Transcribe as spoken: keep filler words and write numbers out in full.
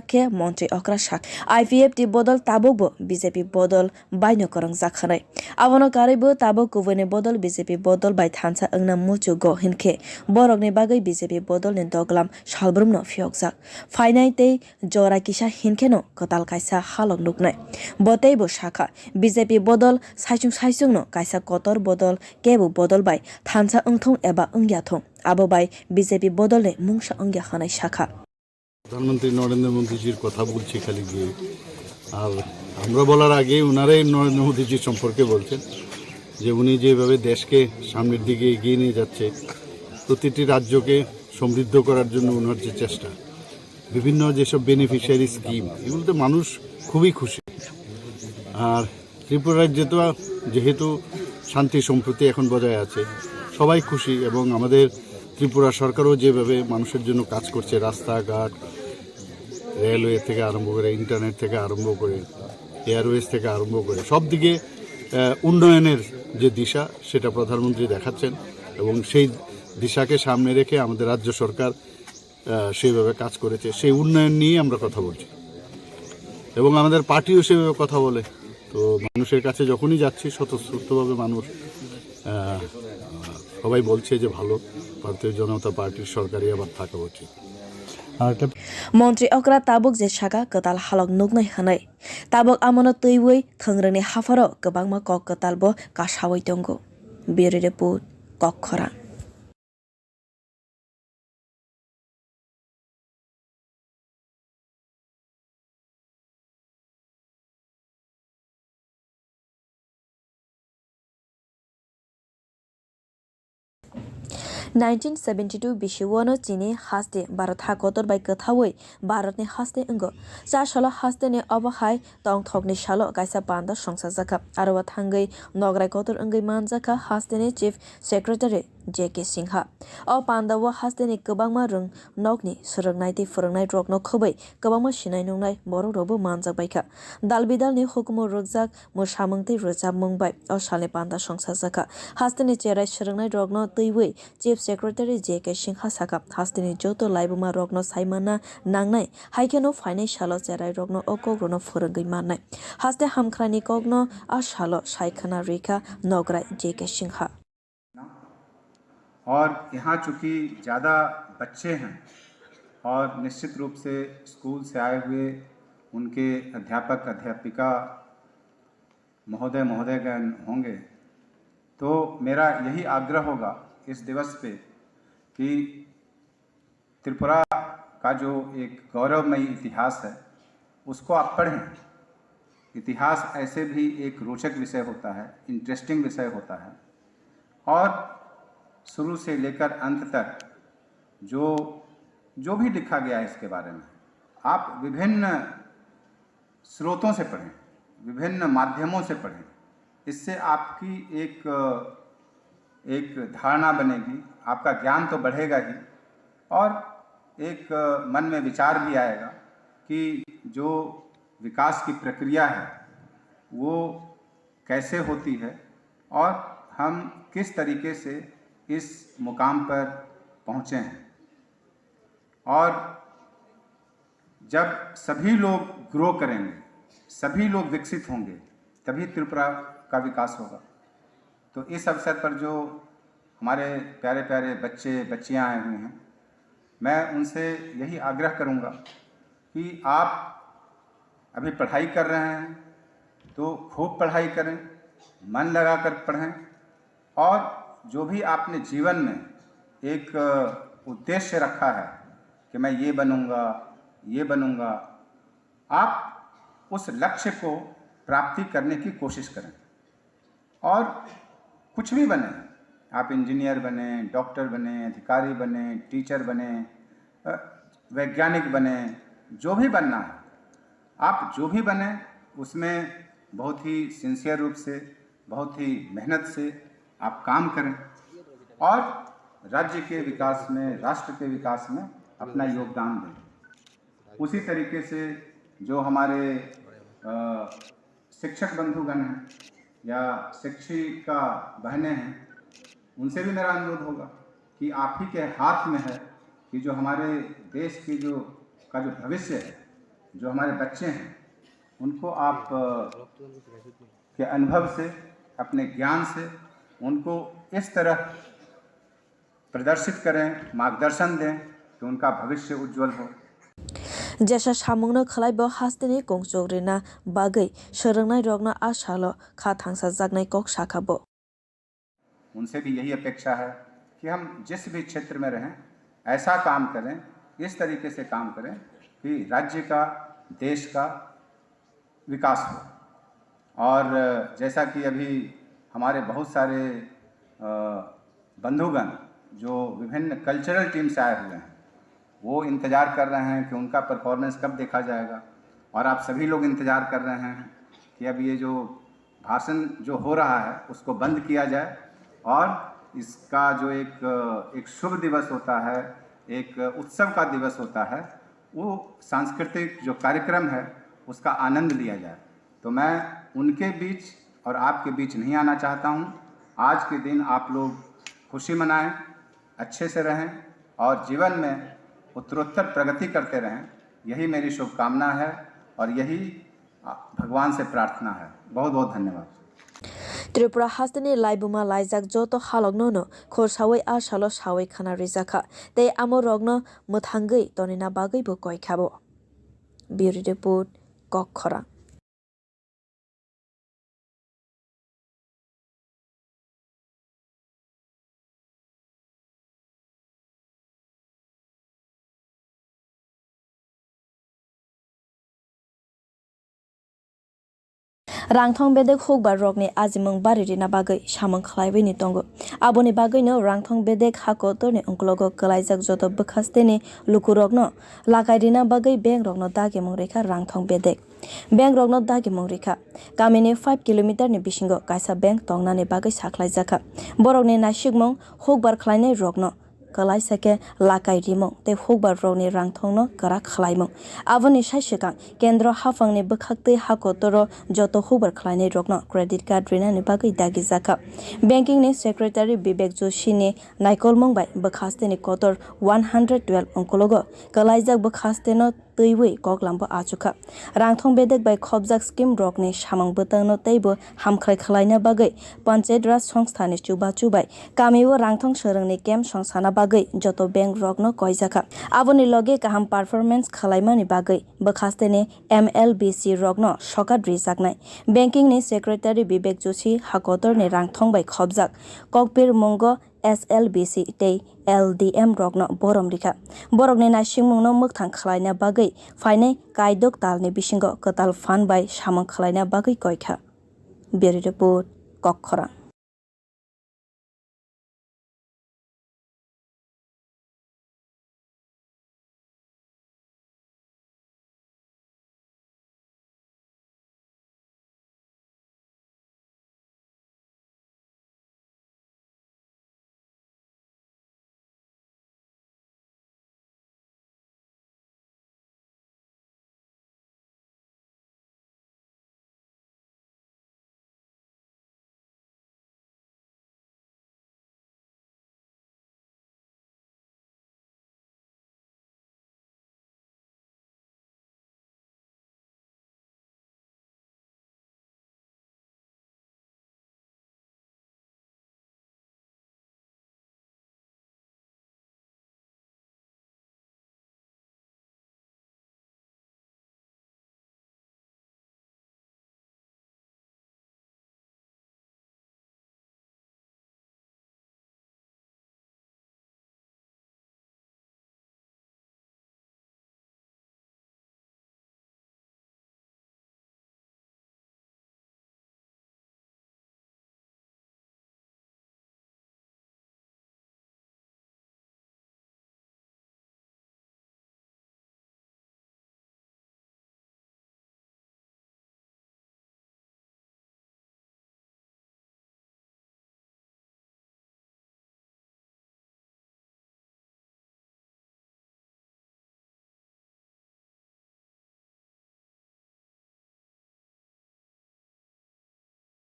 khe montri okra sak, I P F T bodol tabukbo B J P bodol baino kwrwngjak hwnwi. Abono karwibo tabuk kubuini bodol B J P bodol bai thansa wngna muchugo hinkhe borokni bagwi B J P bodolni doglam salbrumno phiyokjak. Phainai tei jora kisa hinkheno kwtal kaisa halok nuknai. Bo teibo sakha, B J P bodol saichung saichungno kaisa kotor bodol, kebo bodol bai thansa wngthung eba wngya thung, abo bai B J P bodolni mungsa wngya hwnwi sakha. প্রধানমন্ত্রী নরেন্দ্র মোদীজির কথা বলছি খালি গিয়ে। আর আমরা বলার আগে ওনারাই নরেন্দ্র মোদীজির সম্পর্কে বলছেন যে উনি যেভাবে দেশকে সামনের দিকে এগিয়ে নিয়ে যাচ্ছে, প্রতিটি রাজ্যকে সমৃদ্ধ করার জন্য ওনার যে চেষ্টা, বিভিন্ন যেসব বেনিফিশিয়ারি স্কিম, এগুলোতে মানুষ খুবই খুশি। আর ত্রিপুরা রাজ্যে তো যেহেতু শান্তি সম্প্রীতি এখন বজায় আছে, সবাই খুশি। এবং আমাদের ত্রিপুরা সরকারও যেভাবে মানুষের জন্য কাজ করছে, রাস্তাঘাট, রেলওয়ে থেকে আরম্ভ করে, ইন্টারনেট থেকে আরম্ভ করে, এয়ারওয়েজ থেকে আরম্ভ করে সব দিকে আহ, উন্নয়নের যে দিশা, সেটা প্রধানমন্ত্রী দেখাচ্ছেন এবং সেই দিশাকে সামনে রেখে আমাদের রাজ্য সরকার আহ, সেইভাবে কাজ করেছে। সেই উন্নয়ন নিয়ে আমরা কথা বলছি এবং আমাদের পার্টিও সেভাবে কথা বলে। তো মানুষের কাছে যখনই যাচ্ছি, স্বতঃস্ফূর্তভাবে মানুষ আহ, সবাই বলছে যে ভালো, ভারতীয় জনতা পার্টির সরকারই আবার থাকা উচিত। আর একটা Montri okra tabuk je saka kwtal halok nuknai hwnwi. Tabuk amono twiwi thwngrwngni hapharo kwbangma kok kwtalbo kasawi tongo. Bureau Report, Kokkhorang. Nineteen seventy two bisio no chini haste Bharat ha kotor bai kwthaui Bharat ni haste wngo. Cha salo haste ni obo hai tongthok ni salo kaisa panda songsa jakha. Aro o thangwi nograi kotor wngwi manjakha haste ni Chief Secretary J K Singha. O panda o haste ni kwbangma rwng nokni swrwngnai tei phwrwngnai rokno khobwi kwbangma sinai nungnai borok rokbo manjak baikha. Dal bidal ni hukumu rwkjak mwsamung tei rwchapmung bai o salni panda songsa jakha. Hasteni cherai swrwngnai rokno twiwi Chief Secretary J K Singha sakha, hasteni joto laibuma rokno sai manna nangnai, hai kheno phainai salo cherai rokno o kok rokno phwrwngwi mannai. Haste hamkhrani kokno a salo sai khwna rikha nograi J K Singha. और यहाँ चूँकि ज़्यादा बच्चे हैं और निश्चित रूप से स्कूल से आए हुए उनके अध्यापक, अध्यापिका, महोदय, महोदयगण होंगे, तो मेरा यही आग्रह होगा इस दिवस पे कि त्रिपुरा का जो एक गौरवमयी इतिहास है, उसको आप पढ़ें। इतिहास ऐसे भी एक रोचक विषय होता है, इंटरेस्टिंग विषय होता है, और शुरू से लेकर अंत तक जो, जो भी लिखा गया है इसके बारे में, आप विभिन्न स्रोतों से पढ़ें, विभिन्न माध्यमों से पढ़ें। इससे आपकी एक, एक धारणा बनेगी, आपका ज्ञान तो बढ़ेगा ही, और एक मन में विचार भी आएगा कि जो विकास की प्रक्रिया है, वो कैसे होती है और हम किस तरीके से इस मुकाम पर पहुँचे हैं। और जब सभी लोग ग्रो करेंगे, सभी लोग विकसित होंगे, तभी त्रिपुरा का विकास होगा। तो इस अवसर पर जो हमारे प्यारे प्यारे बच्चे, बच्चियाँ आए हुए हैं, मैं उनसे यही आग्रह करूँगा कि आप अभी पढ़ाई कर रहे हैं, तो खूब पढ़ाई करें, मन लगाकर पढ़ें, और जो भी आपने जीवन में एक, अ, उद्देश्य रखा है कि मैं ये बनूँगा, ये बनूँगा, आप उस लक्ष्य को प्राप्ति करने की कोशिश करें। और कुछ भी बने, आप इंजीनियर बने, डॉक्टर बने, अधिकारी बने, टीचर बने, अ, वैज्ञानिक बने, जो भी बनना है, आप जो भी बने, उसमें बहुत ही सिंसियर रूप से, बहुत ही मेहनत से आप काम करें और राज्य के विकास में, राष्ट्र के विकास में अपना योगदान दें। उसी तरीके से जो हमारे, अ, शिक्षक बंधुगण हैं या शिक्षिका बहनें हैं, उनसे भी मेरा अनुरोध होगा कि आप ही के हाथ में है कि जो हमारे देश की जो, का जो भविष्य है, जो हमारे बच्चे हैं, उनको आप, अ, के अनुभव से, अपने ज्ञान से उनको इस तरह प्रदर्शित करें, मार्गदर्शन दें कि उनका भविष्य उज्जवल हो। Jesa samungno khwlaibo hasteni kongchuk rina bagwi swrwngnairokno a salo kha thangsajaknai kok sakha bo. उनसे भी यही अपेक्षा है कि हम जिस भी क्षेत्र में रहें, ऐसा काम करें, इस तरीके से काम करें कि राज्य का, देश का विकास हो। और जैसा कि अभी हमारे बहुत सारे, अ, बंधुगण जो विभिन्न कल्चरल टीम से आए हुए हैं, वो इंतज़ार कर रहे हैं कि उनका परफॉर्मेंस कब देखा जाएगा। और आप सभी लोग इंतज़ार कर रहे हैं कि अब ये जो भाषण जो हो रहा है, उसको बंद किया जाए और इसका जो एक, एक शुभ दिवस होता है, एक उत्सव का दिवस होता है, वो सांस्कृतिक जो कार्यक्रम है, उसका आनंद लिया जाए। तो मैं उनके बीच और आपके बीच नहीं आना चाहता हूँ। आज के दिन आप लोग खुशी मनाएं, अच्छे से रहें और जीवन में उत्तरोत्तर प्रगति करते रहें, यही मेरी शुभकामना है और यही, आ, भगवान से प्रार्थना है। बहुत बहुत धन्यवाद। Tripura hasteni laibuma laijak joto halokno no khorsaui a salo saui khana rijakha tei amo rokno mwthangwi tonina bagwi bo koi kha bo. Bureau Report, Kok Khorang. Rangthong bedek hukbar rokni ajimung bari rina bagwi samung khlaiwi ni tongo. Aboni bagwino rangthong bedek ha kotorni ungkulogo kwlaijak joto bwkhasteni lukurokno lakai rina bagwi bank rokno dagimung rikha rangthong bedek. Bank rokno dagimung rikha. Kamini five kilometer ni bisingo kaisa bank tongnani bagwi sakhlaijakha. Borokni naisikmung hukbar khlainai rokno kwlaisa khe lakai rimung tei hukbar rokni rangthongno kwrak khlaimung. Aboni sai swkang kendro haphangni bwkhaktwi ha kotoro joto hukbar khlainai rokno credit card rinani bagwi dagijakha. Banking ni secretary Bibek Joshi ni naikolmung bai bwkhasteni kotor one hundred twelve ungkulogo kwlaijak bwkhasteno twiwi koklambo achukha. Rangthong bedek bai khopjak scheme rokni samung bwtangno teibo hamkrai khwlaina bagwi Panchayat Raj Songstha ni chubachu bai kamio rangthong swrwngni camp songsana bagwi joto bank rokno koijakha. Aboni loge kaham performance khwlaimani bagwi bwkhasteni M L B C rokno sokat rijaknai. Banking ni secretary Bibek Joshi ha kotorni rangthong bai khopjak kokpir mungo S L B C tei L D M rokno borom rikha. Borokni naisingmungno mwkthang khlaina bagwi phainai kaidok talni bisingo kwtal phan bai samung khlaina bagwi koikha. Bureau Report, Kokkhorang.